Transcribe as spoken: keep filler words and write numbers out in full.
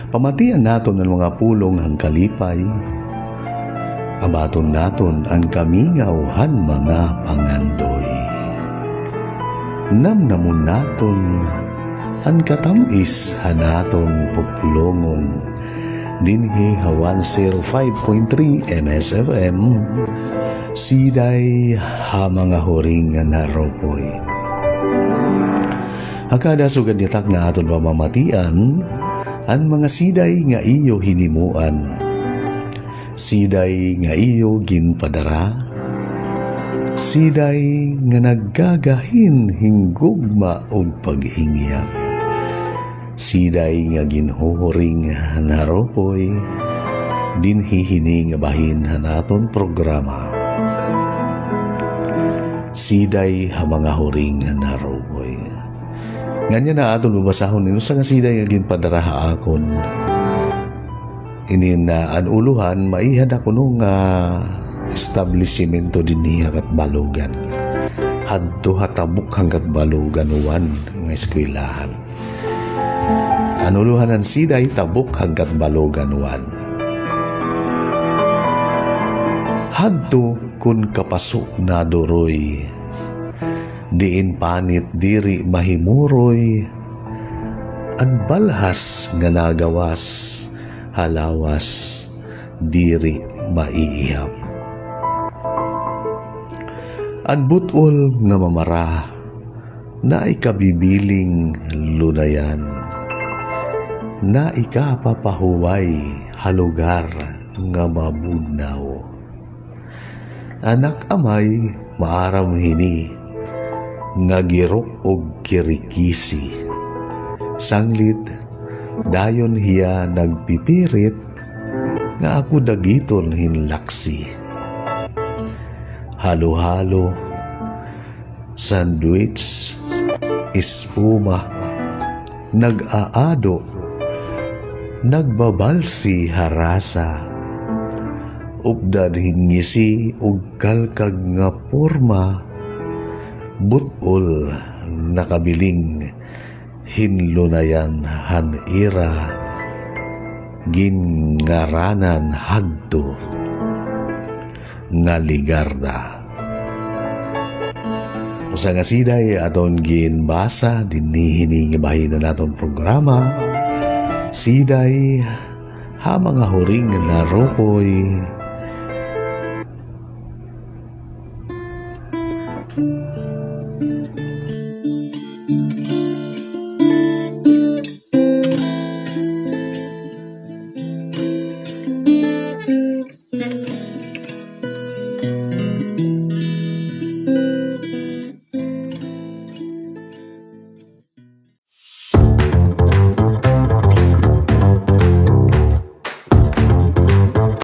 Pamatian naton an mga pulong han kalipay. Abaton naton an kamingaw han mga pangandoy. Namnamon naton an katam-is han aton puplongon dinhi ha one zero five point three M S F M, Siday ha mga Huring nga Narupoy. Ha kada sugad nga takna aton pamamatian an mga siday nga iyo hinimuan, siday nga iyo ginpadara, siday nga naggagahin hin gugma ug paghingyag, siday nga ginhuhuring han Haropoy dinhi hini nga bahin han aton programa. Siday ha mga Huring han Haropoy. Nganhi na aton babasahon ini usa nga siday nga ginpadara ha akon. Ini na an ulohan, maihad ako kuno nga establisimento dinhi ha Catbalogan. Hadto ha tabok han Catbalogan one nga eskwelahan. An ulohan han siday, tabok han Catbalogan one. Hadto kon kapaso na duroy, diin panit diri mahimuroy, an balhas nga nagawas ha lawas diri maiihap. An but-ol nga mamara, naay kabibiling lunayan, naay kapapahuway ha lugar nga mabudnaw. Anak amay maaram hini nga girok ug kirikisi. Sanglit, dayon hiya nagpipirit nga ako dagiton hin laksi. Halo-halo, sandwich, espuma, nag-aado, nagbabalsi ha rasa. Updan hin ngisi ug kalkag nga porma, but-ol nakabiling hin lunayan han ira ginngaranan hadto nga Ligarda. Usa nga siday aton ginbasa dinhi hini nga bahin han aton programa, Siday ha mga Huring nga Narupoy.